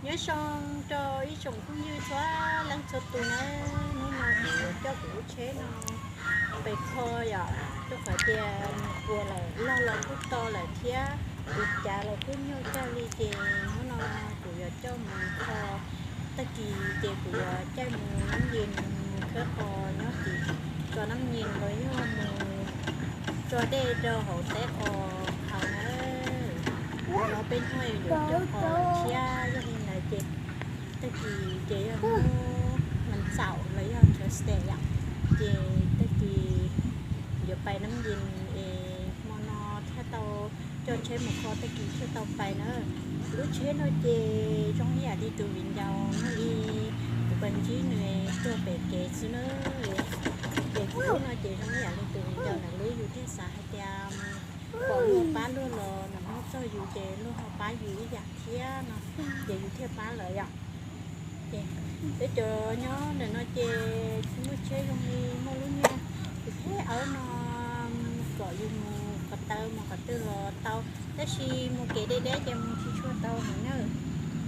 Nyob zoo rau ib tsoom phooj ywg txhua leej txhua tus nawb, hnub no kuv yuav coj kuv lub tsheb no pem kho yom, rau qhov tias nws puas lawm, log los kuj to lawm thiab, tus cav los kuj nyuaj kawg li ces hnub no kuv yuav coj mus kho. Tag kis ces kuv yuav caij mus Nam Yin mus khawb qos nyob tim tso Nam Yin los yog mus tso dej rau hauv teb qos haus na. Hnub no peb hnub yuav coj qos lawm thiab, yog li ntawd ces tag kis ces yog hnub mas txaum los yog Thursday yom, ces tag kis yuav pais Nam Yin es hmo no thiaj tau coj tsheb mus kho, tag kis thiaj tau pais na. Lub tsheb no ces zoo ib yam li tus viv ncaus no li, kuv pais ntsib nws tuag pem kev xwb na. Ces kuv lub no ces zoo ib yam li tus viv ncaus ntawm lub, yus thiaj xav hais tias kom luag pab luag los nws muab txog yus ces luag ho pab yus ib yam thiab no, ces yus thiaj pab lawm yom. Ces peb cov nyob ntawm no ces tsis muaj tsheb, zoo li muaj lub niag tus tsheb awb no kom yus mus qhov taw mus qhov twg los tau, tab sis mus kev deb deb ces mus tsis tshua tau heev na.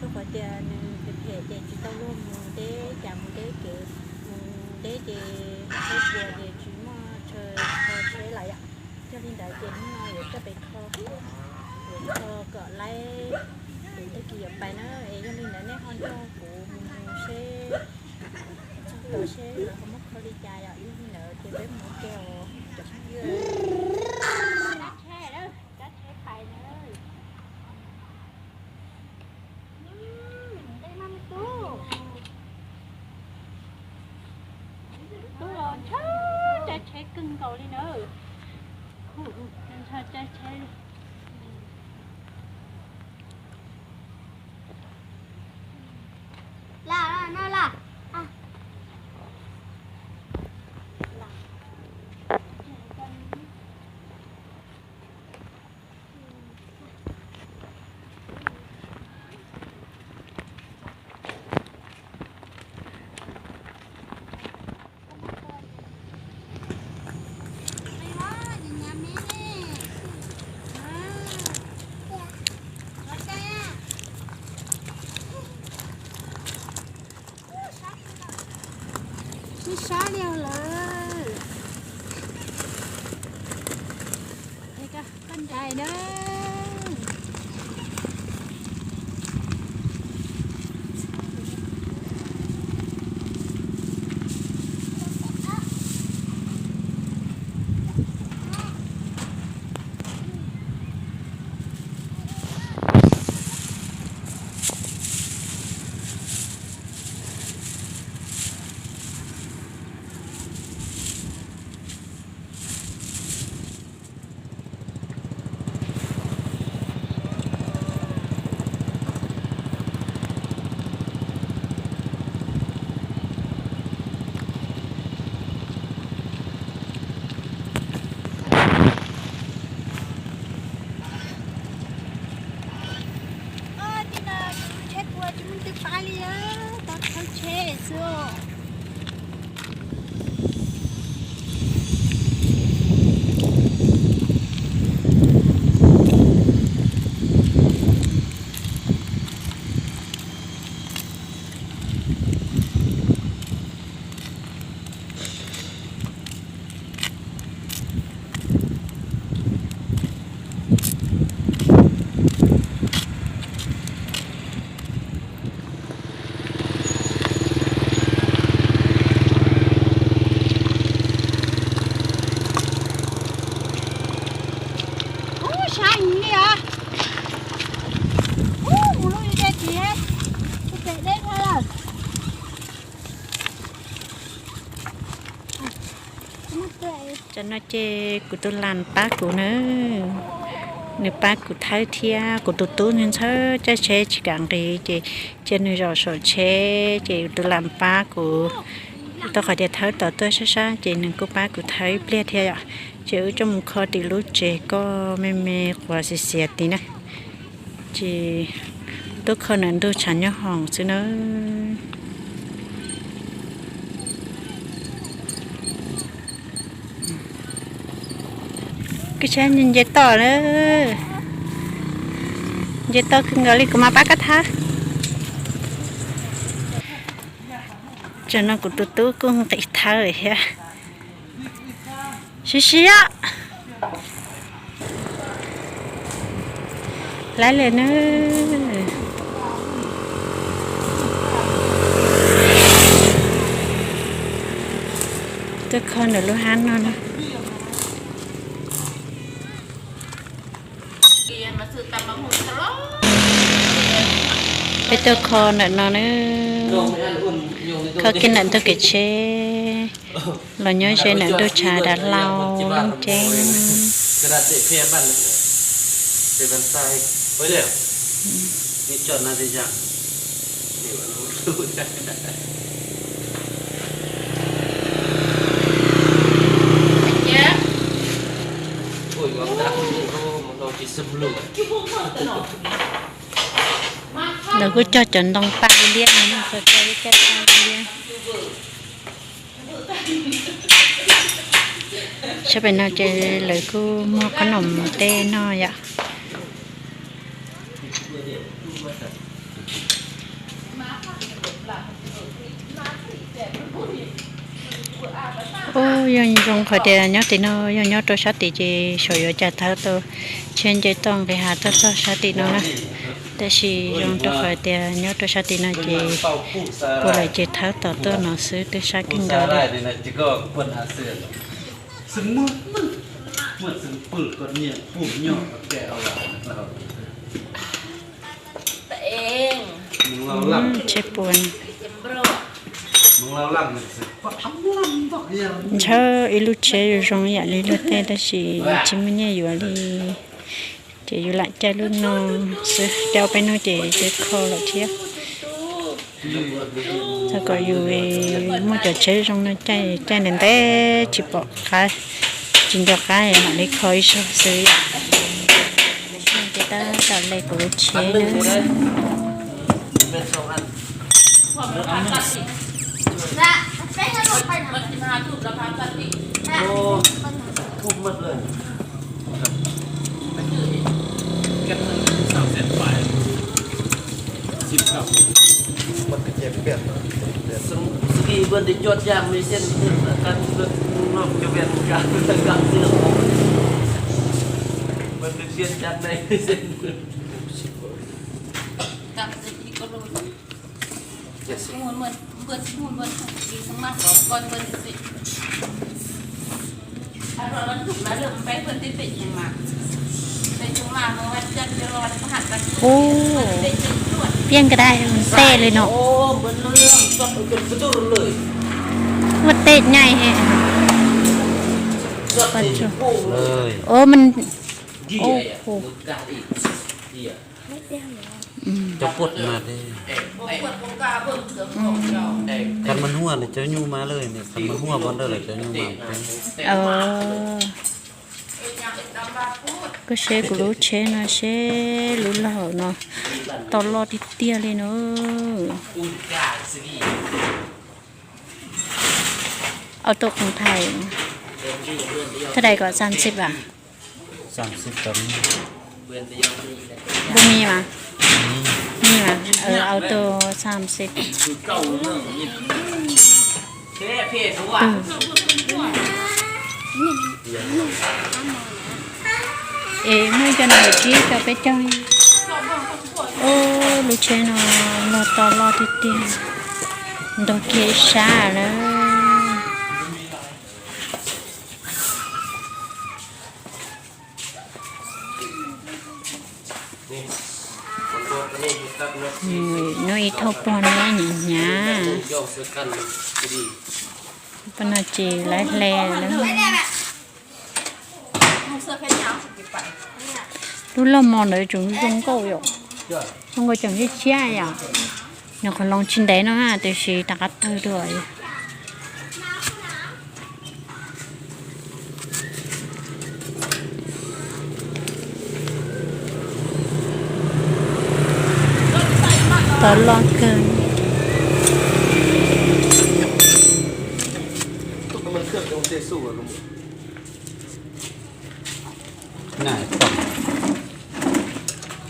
Rau qhov tias nws phem phem ces tsis tau luag mus deb, cas mus deb kev, mus deb ces tsheb puas ces tsis muaj chaw kho tsheb lawm yom. Yog li ntawd ces hnub no yuav coj pem kho, yuav kho kom laib, tag kis yuav pais na. Es yog li ntawd nej ho nrog kuv mus seb txog tod seb lawv ho muab kho li cas yom. Yog li ntawd ces peb mus ua ke os. Tub los ntshaw caij tsheb kawg nkaus li na. Ntshaw caij tsheb li. Sib sab li lawm. Koj ncaim na. Tsheb puas tsis muaj twg pab li, tau thawb tsheb xwb. Ub, sab heev li os. Ub, mus lub li tej tsis, ub, pem deb dhau lawm. Tam no ces kuv tus las pab kuv na, nws pab kuv thawb thiab kuv tus tub nws ntshaw caij tsheb tsis kam nqis ces cia nws zaum saum tsheb ces kuv tus las pab kuv, rau qhov tias thawb tom tuaj sab sab ces nws kuj pab kuv thawb ib pliag thiab yom. Ces wb coj mus kho tim lub tsev koj me me quav xiav xiav tid na. Ces tuaj kho ntawm ntug tshav nyob hoom xwb na. Koj saib nce toj lawm, nce toj kawg nkaus li, kuv mam pab koj thawb. Tam no kuv tus tub kuj nqis thawb thiab. Siab siab. Lawv li na. Tuaj kho ntawm lub hab no na. Peb tuaj kho ntawm no na. Kho kiag ntawm ntug kev tsheb los nyob ze ntawm ntuj tshav dav hlau lub ceeb. Lawv kuj cog cov ntoo paj liab no, cog cov paj liab. Sab pem no ces lawv kuj muag qhob noom tej noj yom. Ub, yog zoo qhov tias nyob tim no yog nyob rau sab tid ces xyov yuav cas thawb tau tsheb nce toj nqis hav tuaj txog sab tim no na. Tab sis zoo rau qhov tias nyob rau sab tid no ces puas lawm ces thawb tom tuaj no xwb twb sab kawg nkaus li. Tsheb puas ntshaw ib lub tsheb zoo zoo yam li luag tej tab sis tsis muaj nyiaj yuav li. Ces yus lam caij lub no xwb, caij ob peb hnub ces twb kho lawm thiab. Txog kom yus muaj cov tsheb zoo no caij, caij ntev ntev tsis pom qab, tsis nco qab mam li kho ib zaug xwb. Ces tab tom le kuv lub tsheb na. Ub, piaj nkag dai tej li no. Ua tej nyai he. Ub, man, ub, cov puat mas, qhov mas huaj lawm cov nyuj mas lawm, qhov mas huaj pov ntawd lawm cov nyuj mas. Koj seb kuv lub tsheb no seb lub laug no tau loj tiag tiag li no. Auto không thầy. Thế này có ba mươi à? Ba mươi mà. Ba mươi mà. Ờ, auto ba mươi. Ừ. Es muaj ib co no yawm tib co peb caug. Ub, lub tsheb no log to loj tiag tiag. Ntog kiag ib sab lawm. Nub ib thauj pog no hnyav hnyav. Pog no ces lawv hle lawm. Lub loj mos ntawd tseem zoo nkauj yom. Zoo nkauj tseem tshiab tshiab yom. Nws qhov loo tsis ntev no tiam sis rov qab tawg dua. Tau loj kawg.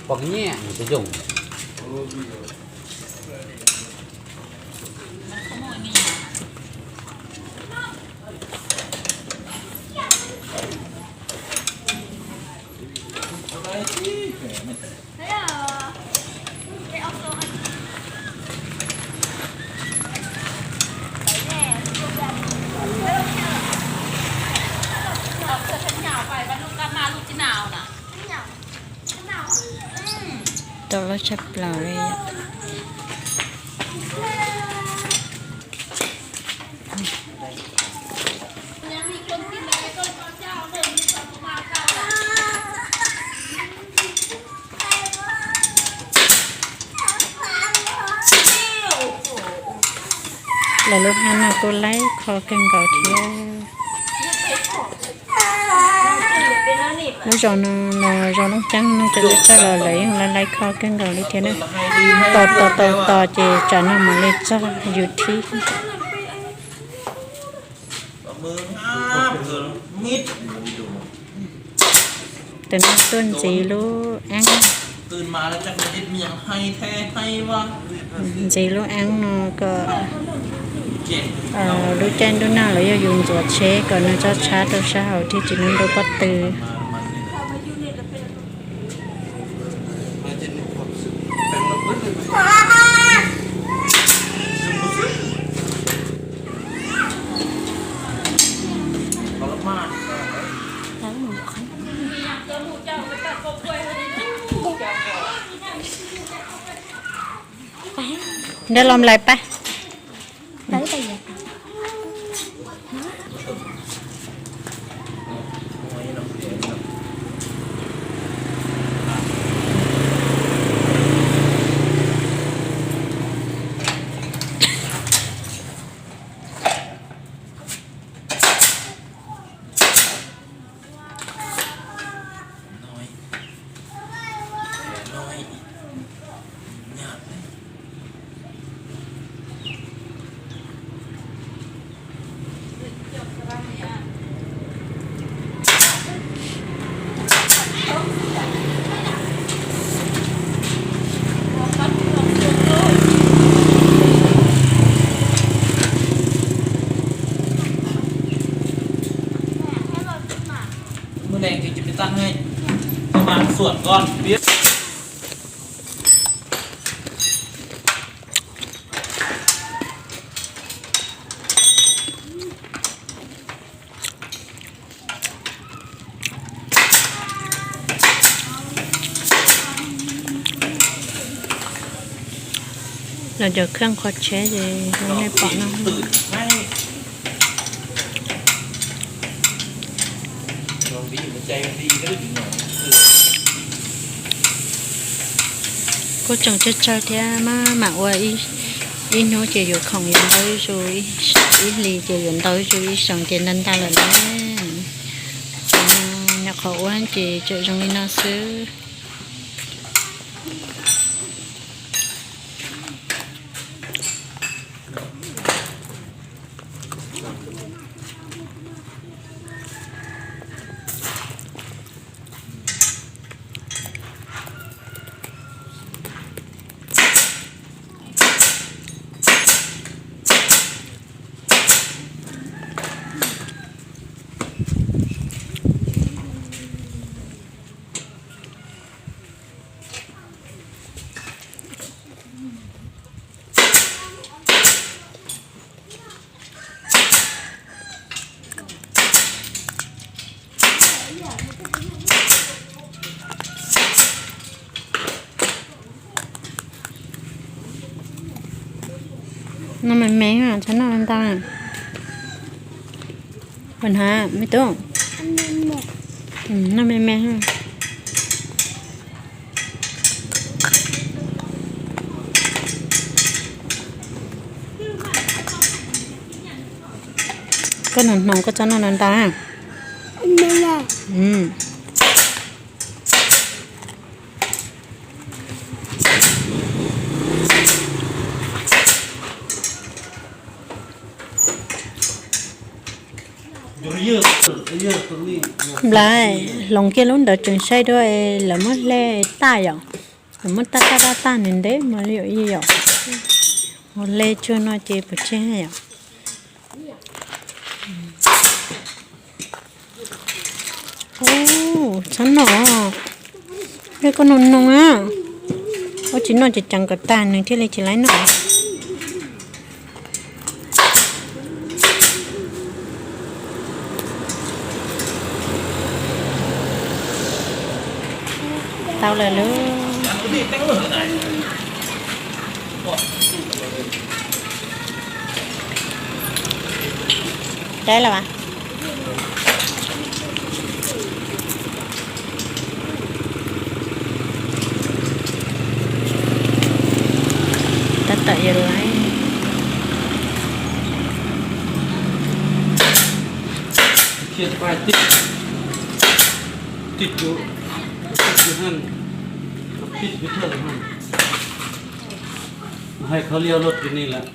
Pom nyiaj nws twb zoo. Tshaj plaws li. Lawv lub hab no kuj laib kho kawg nkaus thiab. Lub zos no los zos Looj Ceeb no ces lawv txawj los lawv yeej laib laib kho kawg nkaus li thiab na. Tos tos tos tos ces tsam no mam li txog yus thib. Tam no tuaj ntxiv lub eeb, ntxiv lub eeb no kom lub caij ntuj nag los yog yus ntxuav tsheb kom nws tso tshab rau sab hauv thiaj tsis ntuj pob tw. Nrog los lais pab. Los cov kheej qhov tsheb ces zoo nej pom no. Kuj tseem tsawg tsawg thiab, mam ua ib hnub ces yuav khoom yuav ntau zus, ib hlis ces yuav ntau zus, ib xyoos ces ntau ntau lawm na. Ces no nyuam qhuav ua ces tseem zoo li no xwb. Noj me me, txhob noj ntau. Ua na me tub, noj me me. Koj noj hnoos koj txhob noj ntau. Nplai hloov kiag lub ntawd tseem saib dua, lawv muab hle tag yom. Lawv muab tag tag tag tag nws ntev mas li yom, ib yom. Hle tsuag no ces puas tseg yom. Txhob noj, yog koj noj noo na, ua tsis noj ces ceev kom tag nws thiaj li tsis laib noj. Tau lawm lauj. Dai los as. Tab tom yuav laiv. Hais qhov liaus luaj li ne lawm,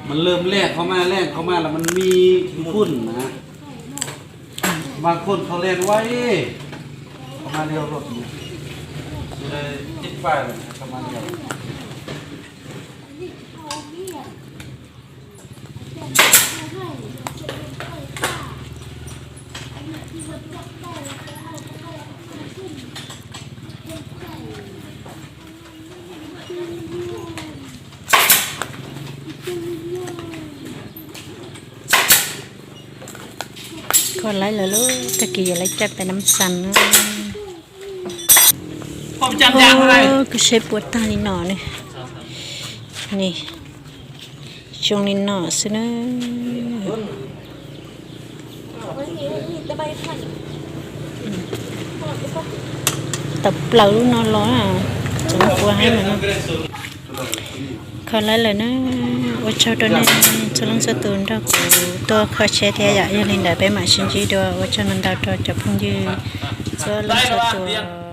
mas lwm leej qhov mas leej qhov mas los mas me phun na, mas phun qhov leej ua ib qhov mas liaus luaj li, tib pais qhov mas liaus. Koj laiv lawm lauj, tag kis yuav laiv caj tais nam xas na. Koj saib puas tag li no ne. Ni, zoo li no xwb na. Tau plaws lub no los, tseem puas heev lawm no. Koj laiv lawm na, ua tsaug rau nej txhua leej txhua tus nrog kuv tuaj kho tsheb thiab yom. Yog li ntawd peb mam sib ntsib dua, ua tsaug ntau ntau rau cov phooj ywg txhua leej txhua tus.